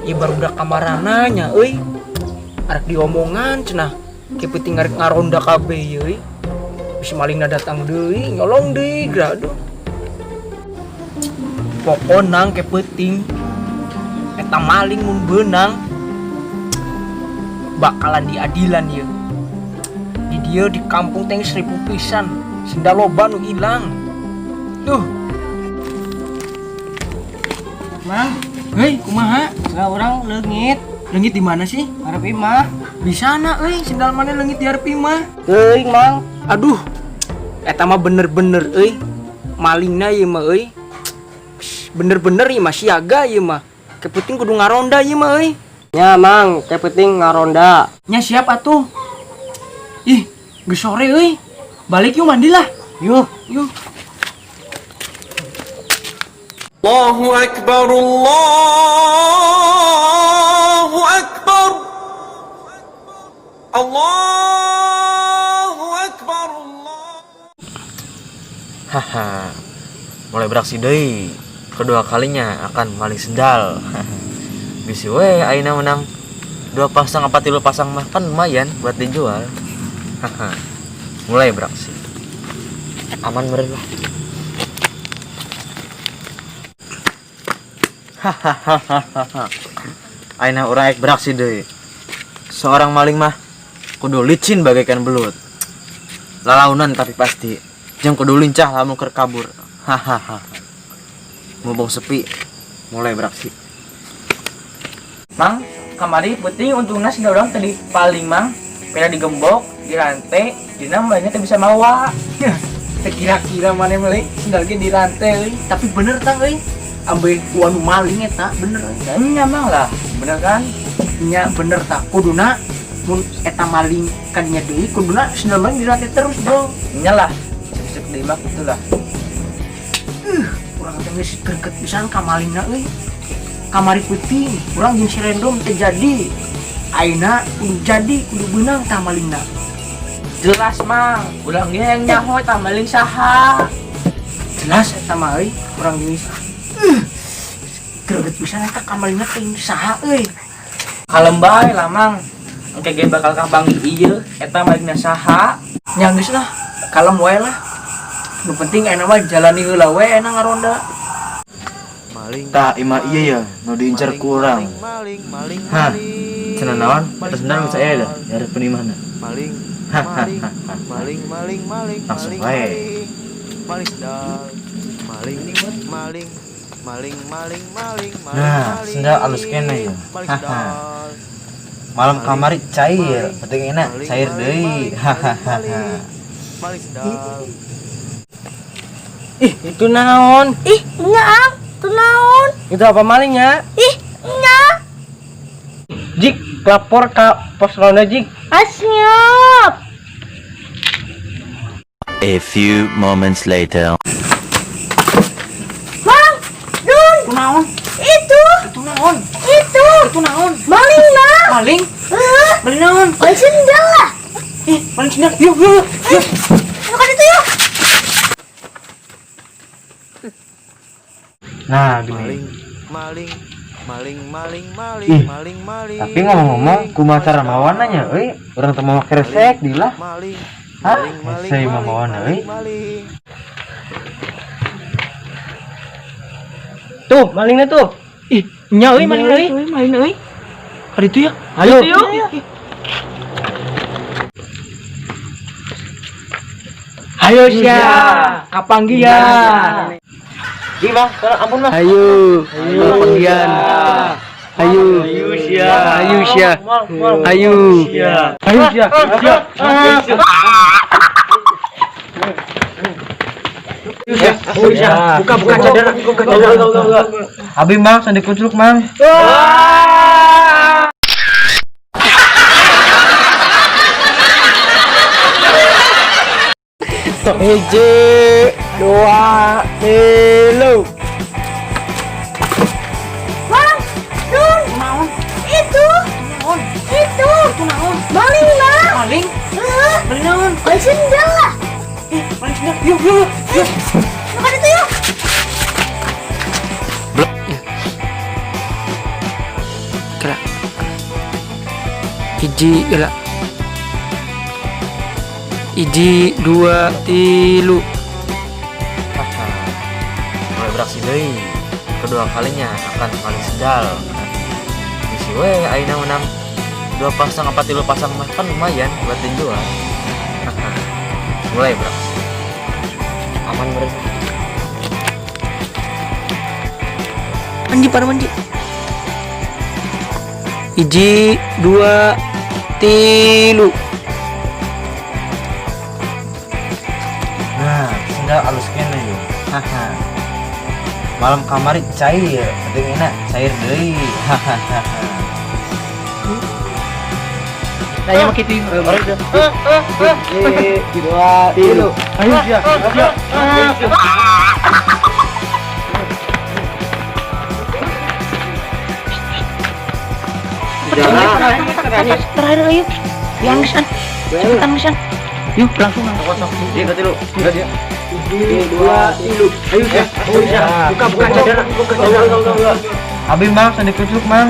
Ieu barudak kamarana nya euy. Arek diomongan cenah. Ke peuting arek ngaronda kabeh ieu euy. Bisi malingna datang deui, nyolong deui, grado. Pokona ke peuting eta maling mun beunang bakalan diadilan ieu. Di dieu di kampung teh geus ripuh pisan, sendal loba nu ilang. Duh. Mang, Hei, kumaha? nggak urang leungit. Leungit di mana sih? Hareup imah. Bisa na euy, sendal mana leungit di hareup imah. Teuing, Mang. Aduh. Eta mah bener-bener euy. Malingna ieu mah euy. Bener-bener ieu mah siaga ieu mah. Ke peuting kudu ngaronda ieu mah euy. Ya, Mang, ke peuting ngaronda. Nya siap atuh. Ih, geus sore euy. Balik yuk mandi lah. Yuk. Yuk. الله أكبر الله أكبر الله أكبر الله Haha, mulai beraksi deui. Kedua kalinya akan maling sendal. Bisi we ayeuna menang dua pasang apa tilu pasang mah kan lumayan buat dijual. Haha. Mulai beraksi. Aman meren lah. Hahaha. Ayeuna urang ek beraksi deui. Seorang maling mah kudu licin bagaikan belut. Lalaunan tapi pasti. Jeung kudu lincah lamun keur kabur. Hahaha. Mumpung sepi, mulai beraksi. Mang, kamari peuting untungna sendal urang tadi paling, Mang. Peda digembok, dirantai, dina malingna teu bisa mawa. Teu kira-kira mana meuli sendal ge dirantai euy. Tapi bener tang euy. Ambe ku anu maling eta bener euy. Nya, Mang, lah, bener kan? Nya bener tak kuduna mun eta maling kadinya deui kuduna sendal maling dirantai terus, Bro. Nya lah, besok deui mah kitu lah. Urang teh geus greget pisan ka malingna euy. Kamari peuting urang jeung si Random teu jadi. Ayeuna kudu jadi, kudu beunang tah malingna. Jelas, Mang, urang ge yang nyaho eta maling saha. Jelas eta mah euy, urang geus greget pisan eta ka malingna teh saha euy. Kalem bae lah, Mang. Engke ge bakal kapanggih ieu eta malingna saha. Nya geus lah, kalem wae lah. Nu penting ayeuna mah jalani heula we ayeuna ngaronda. Tah imah iya ya, nu diincar ku urang. Hah, cenah naon? Eta sendal geus aya dah, di hareupeun imahna. Maling Hahaha. Maling maling maling maling Langsung maling wae. maling maling sendal maling maling maling maling maling maling Nah, maling, sendal alus keneh ya. maling Haha. sendal Malam kamari cair, penting enak maling, cair maling, deui. maling, Hahaha. maling, maling sendal. Ih, itu naon? Ih, nya ang, itu naon? Itu apa malingnya? Ih, nya. Jik, lapor ke pos ronda, Jik. Ah, siap. A few moments later. Mang, Dun, Kunaon? Itu, Itu naon? Itu, Itu naon? Maling nah. Maling? Hah? Maling naon? Maling sendal lah. Ih, maling sendal. Yuk, yuk, yuk. Yuk kan itu yuk. Nah, gini. Maling maling maling maling maling Ih, maling maling tapi ngomong-ngomong, kumaha cara mawana nya euy? Urang teu mawa keresek di lah. Maling Hah, maling maling hese mah maling mawana euy. maling maling. Tuh, malingnya tuh. Ih, nya euy maling euy. Maling euy. Ka ditu ya. Ayo. Yuk. Ayo sia, kapanggih ya. Ih, Bang, tolong ampun, Bang. Ayo, ayo panggilan. Ayo, ayo sia, ayo sia, ayo, ayo sia, sia. Oh iya, buka buka cadar, buka cadar. Abi Mang sandi kucluk Mang. Hiji, dua, tilu. Mang, Dun. Itu. Itu. Maling, Mang. Maling, Heeh. maling naon? Maling sendal lah. Eh, maling sendal. Yuk, yuk, yuk. Makan itu yuk. Kira. Hiji, gila. Hiji, dua, tilu. Haha. Mulai beraksi deui. Kedua kalinya akan paling sendal. Bisi we ayeuna menang dua pasang apa tilu pasang mah kan lumayan buat dijual. Haha. Mulai beraksi. Aman meureun. Anji pada manji. Hiji, dua, tilu. Nah, sendal alus kene yeuh. Haha. Malam kamari cair, penting enak cair deui. Hahaha. Nah, ya kitu. Hiji, dua, tilu. Ayo sia, sia. Terakhir ayo. Yang gesan. Cepetan gesan. Yuk langsung. Iya, tilu. Hiji, dua, tilu. Ayo sia, ayo sia. Buka buka cadar, buka cadar. Abi Mang sandi kucluk Mang.